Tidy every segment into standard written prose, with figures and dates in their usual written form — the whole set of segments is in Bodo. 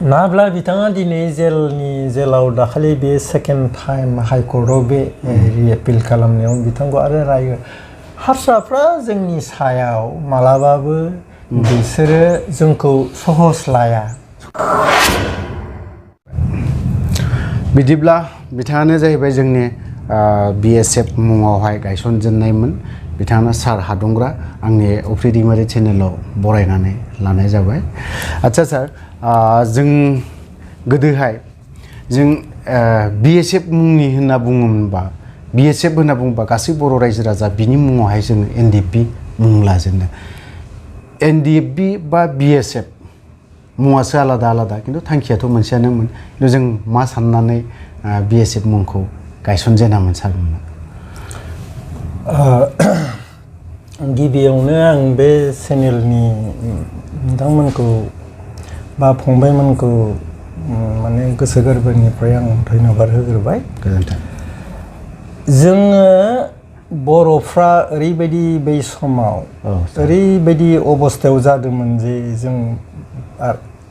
नाब्ला बिथाङा दिनै जेलाव दाखालि बे सेकेन्ड टाइम हाइकर्टआव बे रिएपिल खालामनायाव बिथांखौ आरो रायो हारसाफ्रा जोंनि सायाव मालाबाबो बिसोरो जोंखौ सहस लाया बिदिब्ला बिथाङानो जाहैबाय जोंनि BSF मुङावहाय गायसनजेननायमोन बिथाङा सार हादुंग्रा आंनि अफ्रि दैमारि चेनेलाव बरायनानै लानाय जाबाय आच्छा सार जों गोदोहाय जों BSF मुंनि होनना बुङोमोनबा BSF होनना बुङोबा गासै बर' रायजो राजा बिनि मुङावहाय जोङो NDP मुं लाजेनो NDP बा BSF मुङासो आलादा आलादा खिन्थु थांखियाथ' मोनसेयानोमोन खिन्थु जों मा साननानै BSF मुंखौ गायसनजेनामोन सारमोन गिबियावनो आं बे चेनेलनि नोंथांमोनखौ बा फंबायमोनखौ माने गोसो गोरबोनिफ्राय आं धन्यबाद होग्रोबाय गोजोन्थों जोङो बर'फ्रा ओरैबायदि बै समाव ओरैबायदि अबस्थायाव जादोंमोन जे जों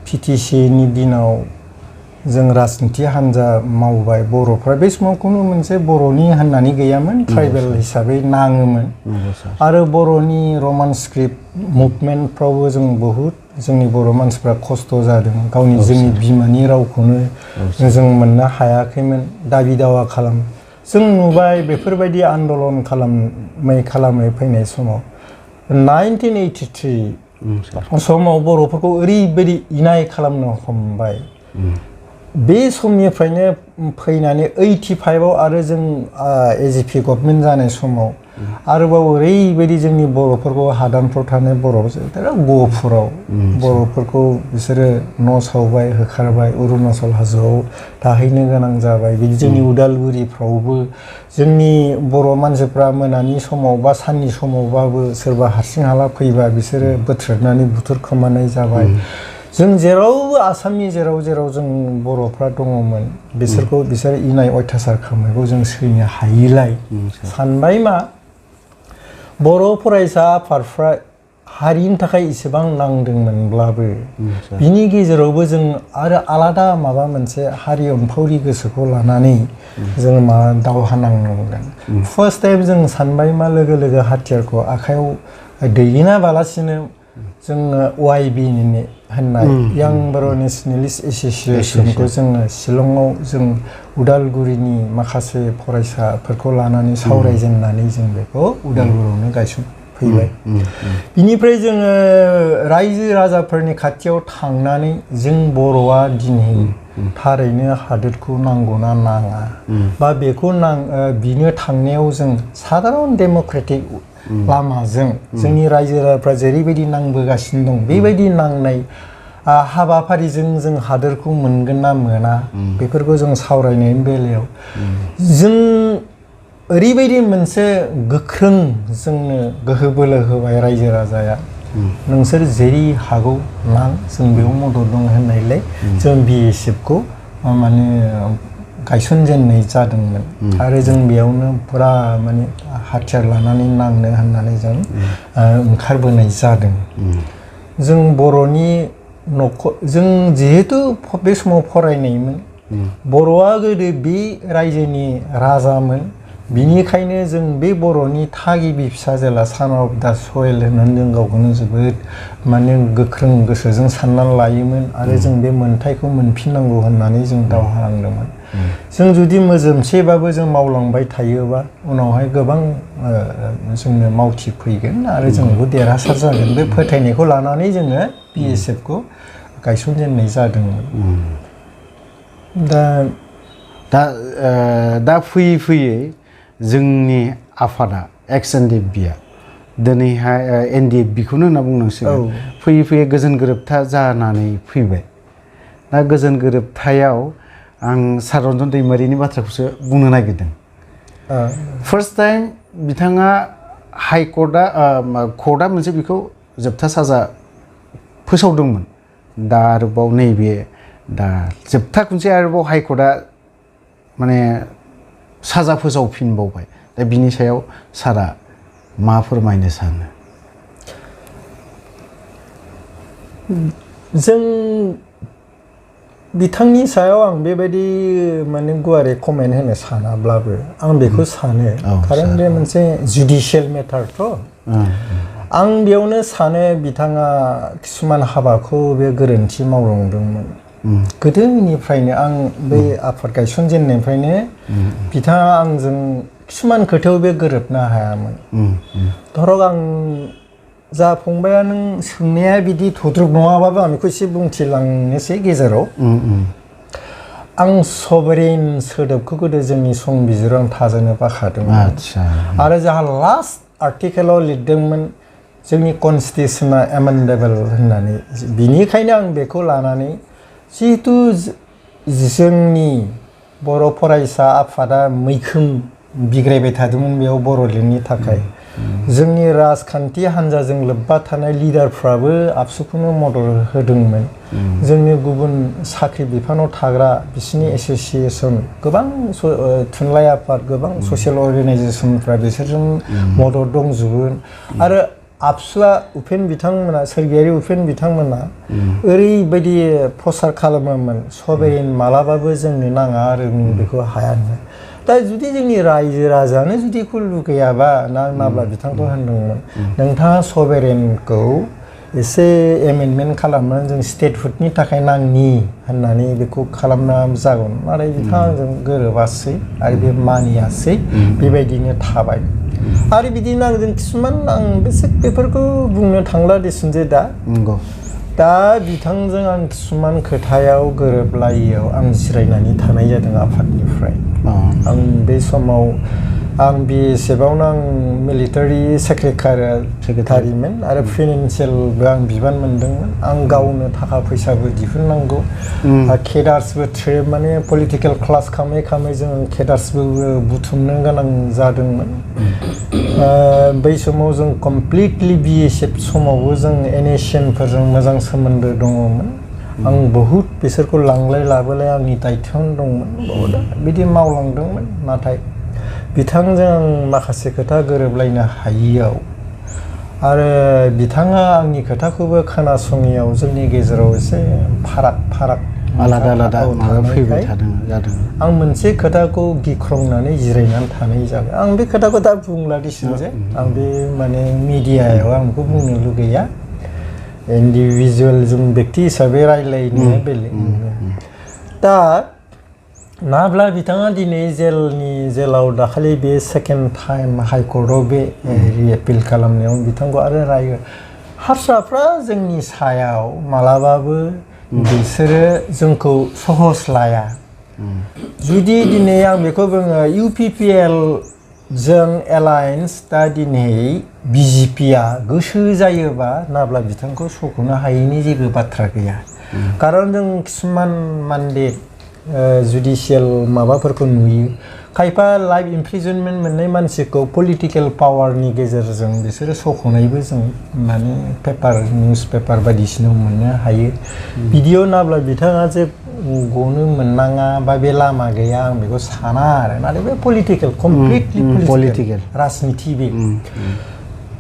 PTCनि दिनाव जों राजनिति हान्जा मावबाय बर'फ्रा बे समाव खुनु मोनसे बर'नि होननानै गैयामोन ट्राइबेल हिसाबै नाङोमोन आरो बर'नि रमान स्क्रिप्ट मुभमेन्टफ्रावबो जों बहुद जोंनि बर' मानसिफ्रा खस्थ' जादों गावनि जोंनि बिमानि रावखौनो जों मोननो हायाखैमोन दाबि दावा खालाम जों नुबाय बेफोरबायदि आन्दलन खालामै फैनाय समाव 1983 समाव बर'फोरखौ ओरैबायदि इनाय खालामनो हमबाय बे समनिफ्रायनो फैनानै 85आव आरो जों AGP गभर्नमेन्ट जानाय समाव आरोबाव ओरैबायदि जोंनि बर'फोरखौ हादानफ्राव थानाय बर'फोर गहपुराव बर'फोरखौ बिसोरो न' सावबाय होखारबाय अरुणाचल हाजोआव थाहैनो गोनां जाबाय बिदि जोंनि उदालगुरिफ्रावबो जोंनि बर' मानसिफ्रा मोनानि समाव बा साननि समावबाबो सोरबा हारसिं हाला फैबा बिसोरो बोथ्रोदनानै बुथारखोमानाय जाबाय जों जेरावबो आसामनि जेराव जों बर'फ्रा दङमोन बिसोर इनाय अयथासार खालामनायखौ जों सैनो हायिलाय सानबाय मा बर' फरायसा आफादफ्रा हारिनि थाखाय इसेबां नांदोंमोनब्लाबो बिनि गेजेरावबो जों आरो आलादा माबा मोनसे हारि अनफावरि गोसोखौ लानानै जों मा दावहा नांनांगोन फार्स्ट टाइम जों सानबाय मा लोगो हाथियारखौ आखायाव दैदेनाबालासिनो जोङो YB होननाय यां बर' नेशनेलिस्ट एस'सिएशनखौ जोङो शिलंआव जों उदालगुरिनि माखासे फरायसाफोरखौ लानानै सावरायजेननानै जों बेखौ उदालगुरियावनो गायसनफैबाय बिनिफ्राय जोङो रायजो राजाफोरनि खाथियाव थांनानै जों बर'आ दिनै थारैनो हादोरखौ नांगौना नाङा बा बेखौ बिनो थांनायाव जों साधारन डेम'क्रेटिक लामाजों जोंनि रायजो राजाफ्रा जेरैबायदि नांबोगासिनो दं बेबायदि नांनाय हाबाफारिजों जों हादोरखौ मोनगोन ना मोना बेफोरखौ जों सावरायनायनि बेलायाव जों ओरैबायदि मोनसे गोख्रों जोंनो गोहो बोलो होबाय रायजो राजाया नोंसोर जेरै हागौ नां जों बेयाव मदद दं होननायलाय जों BSFखौ माने गायसनजेननाय जादोंमोन आरो जों बेयावनो फुरा माने हाथियार लानानै नांनो होननानै जों ओंखारबोनाय जादों जों बर'नि न'खर जों जिहेतु बे समाव फरायनायमोन बर'आ गोदो बे रायजोनि राजामोन बिनिखायनो जों बे बर'नि थागिबि फिसा जेला सान अफ दा सयेल होननानै जों गावखौनो जोबोद माने गोख्रों गोसोजों साननानै लायोमोन आरो जों बे मोन्थायखौ मोनफिननांगौ होननानै जों दावहा नांदोंमोन जों जुदि मोजोमसेबाबो जों मावलांबाय थायोबा उनावहाय गोबां जोंनो मावथि फैगोन आरो जोंबो देरहासार जागोन बे फोथायनायखौ लानानै जोङो BSFखौ गायसनजेननाय जादोंमोन दा फैयै जोंनि आफादा एक्स NDFBआ दिनैहाय NDFBखौनो होनना बुंनांसिगोन फैयै गोजोन गोरोबथा जानानै फैबाय दा गोजोन गोरोबथायाव आं सार रन्जन दैमारिनि बाथ्राखौसो बुंनो नागिरदों फार्स्ट टाइम बिथाङा कर्टआ मोनसे बेखौ जोबथा साजा फोसावदोंमोन दा आरोबाव नैबे दा जोबथा खनसे आरोबाव हाइकर्टआ माने साजा फोसावफिनबावबाय दा बिनि सायाव सारा मा फोरमायनो सानो जों बिथांनि सायाव आं बेबायदि माने गुवारै कमेन्ट होनो सानाब्लाबो आं बेखौ सानो खारन बे मोनसे जुडिशियेल मेटारथ' आं बेयावनो सानो बिथाङा किसुमान हाबाखौ बे गोरोन्थि मावलांदोंमोन गोदोनिफ्रायनो आं बे आफाद गायसनजेननायनिफ्रायनो बिथाङा आंजों किसुमान खोथायाव बे गोरोबनो हायामोन धरक आं जा फंबाया नों सोंनाया बिदि थद्रुब नङाबाबो आं बेखौ एसे बुंथिलांनोसै गेजेराव आं सभरेन सोदोबखौ गोदो जोंनि संबिजिराव आं थाजानो बाखादोंमोन आरो जोंहा लास्ट आर्टिकेलाव लिरदोंमोन जोंनि कनस्टिटिउसना एमेन्डेबल होननानै बिनिखायनो आं बेखौ लानानै जिहेतु जोंनि बर' फरायसा आफादा मैखोम बिग्रायबाय थादोंमोन बेयाव बर'लेण्डनि थाखाय जोंनि राजखान्थि हान्जाजों लोब्बा थानाय लिडारफ्राबो आबसुखौनो मदद होदोंमोन जोंनि गुबुन साख्रि बिफानाव थाग्रा बिसोरनि एस'सिएसन गोबां थुनलाइ आफाद गोबां ससियेल अर्गेनाइजेसनफ्रा बिसोरजों मदद दंजोबो आरो आबसुआ उपेन बिथांमोना सोरगियारि उपेन बिथांमोना ओरैबायदि प्रसार खालामोमोन सभरेन मालाबाबो जोंनो नाङा आरो बेखौ हाया दा जुदि जोंनि रायजो राजानो जुदि लुगैयाबा नाब्ला बिथांखौ होनदोंमोन नोंथाङा सभरेनखौ एसे एमेन्डमेन्ट खालामनानै जों स्टेटहुडनि थाखाय नांनि होननानै बेखौ खालामना जागोन नाथाय बिथाङा आंजों गोरोबासै आरो बे मानियासै बेबायदिनो थाबाय आरो बिदिनो आंजों किसुमान आं बेफोरखौ बुंनो थांला दिसुनजे दा बिथांजों आं किसुमान खोथायाव गोरोबलायैयाव आं जिरायनानै थानाय जादों आफादनिफ्राय आं बे समाव आं BSFआवनो आं मिलिटारि सेक्रेटारिमोन आरो फाइनान्सियेलबो आं बिबान मोनदोंमोन आं गावनो थाखा फैसाबो दिहुननांगौ केडार्सबो माने पलिटिकेल क्लास खालामै खालामै जों केडार्सबो बुथुमनो गोनां जादोंमोन बै समाव जों कमप्लिटलि BSF समावबो जों NSCNफोरजों मोजां सोमोन्दो दङमोन आं बहुद बिसोरखौ लांलाय लाबोलाय आंनि दायित्वआवनो दंमोन बहुद बिदि मावलांदोंमोन नाथाय बिथांजों आं माखासे खोथा गोरोबलायनो हायियाव आरो बिथाङा आंनि खोथाखौबो खोनासङियाव जोंनि गेजेराव एसे फाराग आलादा फैबाय जादों आं मोनसे खोथाखौ गिख्रंनानै जिरायनानै थानाय जाबाय आं बे खोथाखौ दा बुंला दिसुनजे आं बे माने मिडियायाव आं बेखौ बुंनो लुगैया इन्डिभिजुवेल जों व्यक्ति हिसाबै रायलायनो बेलेग दा नाब्ला बिथाङा दिनै जेलाव दाखालि बे सेकेन्ड टाइम हाइकर्टआव बे रिएपिल खालामनायाव बिथांखौ आरो रायो हारसाफ्रा जोंनि सायाव मालाबाबो बिसोरो जोंखौ सहस लाया जुदि दिनै आं बेखौ बुङो UPPL जों एलायन्स दा दिनै BJPआ गोसो जायोबा नाब्ला बिथांखौ सख'नो हायैनि जेबो बाथ्रा गैया खारन जों किसुमान मान्डेट जुडिशियेल माबाफोरखौ नुयो खायफा लाइफ इमप्रिजनमेन्ट मोननाय मानसिखौ पलिटिकेल पावारनि गेजेरजों बिसोरो सख'नायबो जों माने निउस पेपार बायदिसिनायाव मोननो हायो बिदियाव नाब्ला बिथाङा जे गनो मोननाङा बा बे लामा गैया आं बेखौ साना आरो नाथाय बे पलिटिकेल कमप्लिटलि पलिटिकेल राजनिति बे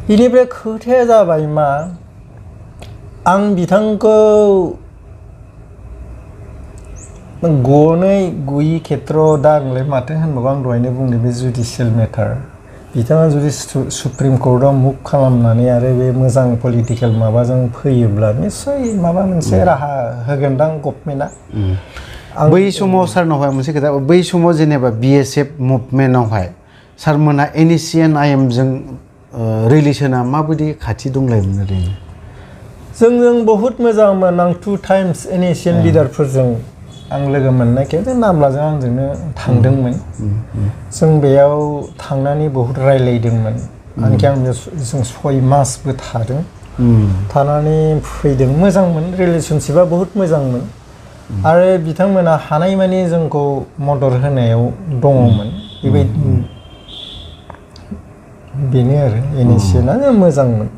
बेनिफ्राय खोथाया जाबाय मा आं बिथांखौ गयि खेत्रआव दा आंलाय माथो होनबावो आं दहायनो बुंदों बे जुडिशियेल मेटार बिथाङा जुदि सुप्रिम कर्टआव मुभ खालामनानै आरो बे मोजां पलिटिकेल माबाजों फैयोब्ला निस्सय माबा मोनसे राहा होगोनदां गभर्नमेन्टआ बै समाव सारनावहाय मोनसे खोथा बै समाव जेनेबा BSF मुभमेन्टआवहाय सारमोना NSCN-IM जों रिलेसना माबायदि खाथि दंलायोमोन ओरैनो जों बहुद मोजांमोन आं 2 टाइम्स NSCN लिडारफोरजों आं लोगो मोननायखाय जों नाब्लाजों आंजोंनो थांदोंमोन जों बेयाव थांनानै बहुद रायलायदोंमोन आंखि जों 6 मासबो थादों थानानै फैदों मोजांमोन रिलेशनशिपआ बहुद मोजांमोन आरो बिथांमोना हानायमानि जोंखौ मदद होनायाव दङमोन बेबायदि बेनो आरो NSCN-आ मोजांमोन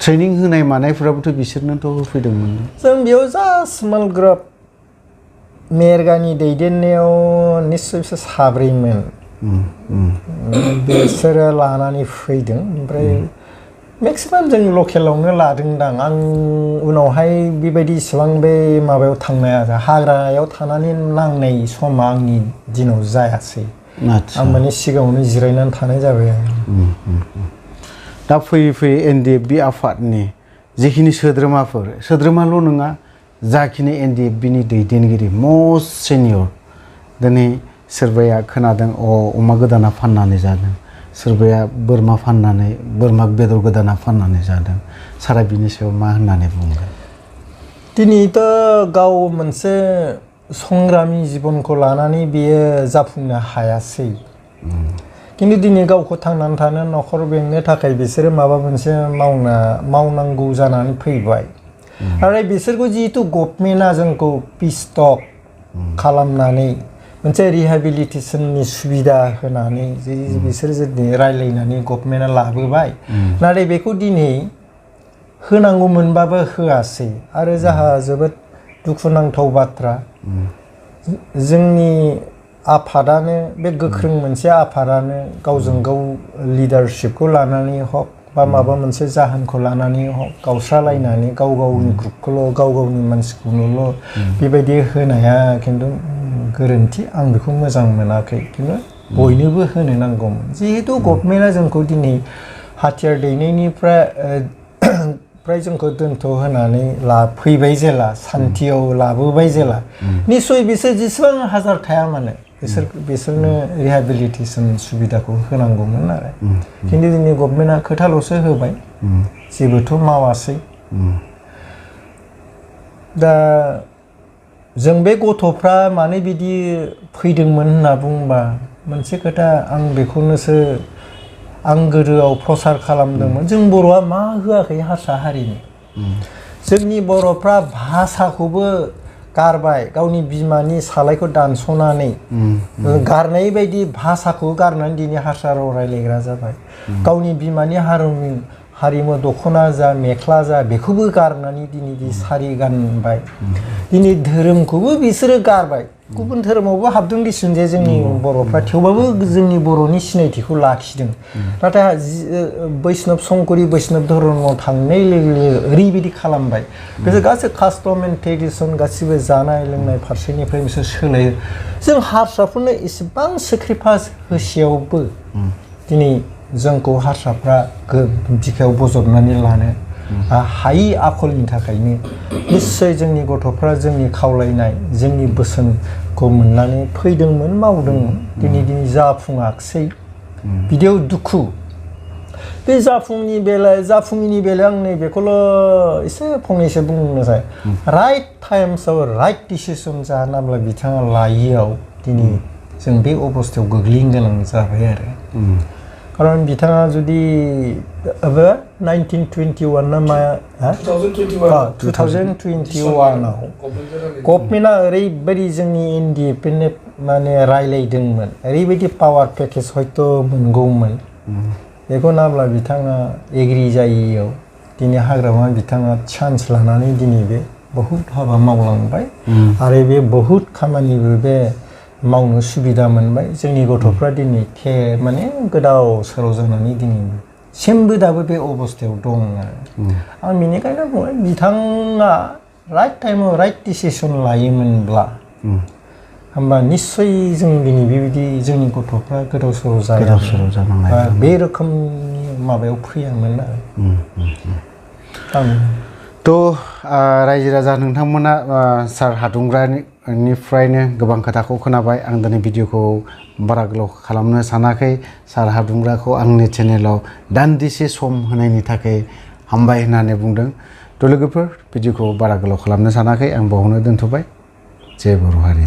ट्रेनिं होनाय मानायफोराबोथ' बिसोरनोथ' होफैदोंमोन जों बेयाव जास्ट मालग्राब मेरगानि दैदेननायाव निस्सय बिसोर 7 बिसोरो लानानै फैदों ओमफ्राय मेक्सिमाम जों लकेलावनो लादोंदां आं उनावहाय बेबायदि इसिबां बे माबायाव थांनाया हाग्रायाव थानानै नांनाय समा आंनि दिनाव जायासै आदसा आं माने सिगाङावनो जिरायनानै थानाय जाबाय आं दा फैयै फैयै NDFB आफादनि जिखिनि सोद्रोमाल' नङा जाखिनि NDFBनि दैदेनगिरि मस्ट सिनियर दिनै सोरबाया खोनादों अमा गोदाना फाननानै जादों सोरबाया बोरमा बेदर गोदाना फाननानै जादों सारा बिनि सायाव मा होननानै बुंगोन दिनैथ' गाव मोनसे संग्रामि जिबनखौ लानानै बियो जाफुंनो हायासै खिन्थु दिनै गावखौ थांनानै थानो न'खर बेंनो थाखाय बिसोरो माबा मोनसे मावनांगौ जानानै फैबाय आरो बिसोरखौ जिहेतु गभर्नमेन्टआ जोंखौ पिसटक खालामनानै मोनसे रिहेबिलिटेसननि सुबिदा होनानै बिसोर जुदि रायलायनानै गभर्नमेन्टआ लाबोबाय नाथाय बेखौ दिनै होनांगौमोनबाबो होआसै आरो जाहा जोबोद दुखुनांथाव बाथ्रा जोंनि आफादानो बे गोख्रों मोनसे आफादानो गावजों गाव लिडारशिपखौ लानानै हक बा माबा मोनसे जाहोनखौ लानानै हक गावस्रालायनानै गाव गावनि ग्रुपखौल' गाव गावनि मानसिखौल' बेबायदि होनाया खिन्थु गोरोन्थि आं बेखौ मोजां मोनाखै खिन्थु बयनोबो होनो नांगौमोन जिहेतु गभर्नमेन्टआ जोंखौ दिनै हाथियार दैनायनिफ्राय जोंखौ दोनथ' होनानै फैबाय जेला सान्थियाव लाबोबाय जेला निस्सय बिसोर जेसेबां हाजार थाया मानो बिसोरनो रिहेबिलिटेसन सुबिदाखौ होनांगौमोन आरो खिन्थु जोंनि गभर्नमेन्टआ खोथाल'सो होबाय जेबोथ' मावासै दा जों बे गथ'फ्रा मानो बिदि फैदोंमोन होनना बुंबा मोनसे खोथा आं बेखौनोसो आं गोदोआव प्रसार खालामदोंमोन जों बर'आ मा होआखै हारसा हारिनि जोंनि बर'फ्रा भाषाखौबो गारबाय गावनि बिमानि सालायखौ दानस'नानै गारनाय बायदि भाषाखौ गारनानै दिनै हारसा राव रायलायग्रा जाबाय गावनि बिमानि हारिमु दख'ना जा मेख्ला जा बेखौबो गारनानै दिनै सारि गानबाय दिनै धोरोमखौबो बिसोरो गारबाय गुबुन धोरोमावबो हाबदों दिसुन जे जोंनि बर'फ्रा थेवबाबो जोंनि बर'नि सिनायथिखौ लाखिदों नाथाय बैष्णब संकरि बैष्णब धर्मआव थांनाय लोगो लोगो ओरैबायदि खालामबाय बिसोर गासै कास्टम एन्ड ट्रेडिसन गासिबो जानाय लोंनाय फारसेनिफ्राय बिसोर सोलायो जों हारसाफोरनो एसेबां सेक्रिफाइस होसेयावबो दिनै जोंखौ हारसाफ्रा बिखायाव बजबनानै लानो हायि आखलनि थाखायनो निस्सय जोंनि गथ'फ्रा जोंनि खावलायनाय जोंनि बोसोनखौ मोननानै फैदोंमोन मावदोंमोन दिनै जाफुङाखसै बिदियाव दुखु बे जाफुङिनि बेलायाव आं नैबेखौल' एसे फंनैसो बुंनोसै राइट टाइम्सआव राइट डिसिसन जानाब्ला बिथाङा लायियाव दिनै जों बे अबस्थायाव गोग्लैनो गोनां जाबाय आरो खारन बिथाङा जुदि 1921 ना मा 2021आव गभर्नमेन्टआ ओरैबायदि जोंनि NDFB माने रायलायदोंमोन ओरैबायदि पावार पेकेज हयथ' मोनगौमोन बेखौ नाब्ला बिथाङा एग्रि जायियाव दिनै हाग्रामा बिथाङा चान्स लानानै दिनै बे बहुद हाबा मावलांबाय आरो बे बहुद खामानिबो बे मावनो सुबिदा मोनबाय जोंनि गथ'फ्रा दिनै माने गोदाव सोराव जानानै दिनै सिमबो दाबो बे अबस्थायाव दं आरो आं बेनिखायनो बुङो बिथाङा राइट टाइमाव राइट डिसिसन लायोमोनब्ला होमबा निस्सय जों दिनै बेबायदि जोंनि गथ'फ्रा गोदाव सोराव जाया बे रोखोमनि माबायाव फैयामोन आरो थ' रायजो राजा नोंथांमोना सार हादुंग्रानिफ्रायनो गोबां खोथाखौ खोनाबाय आं दिनै भिडिअखौ बारा गोलाव खालामनो सानाखै सार हादुंग्राखौ आंनि चेनेलाव दान्दिसे सम होनायनि थाखाय हामबाय होननानै बुंदों थ' लोगोफोर भिडिअखौ बारा गोलाव खालामनो सानाखै आं बावनो दोनथ'बाय जय बर' हारि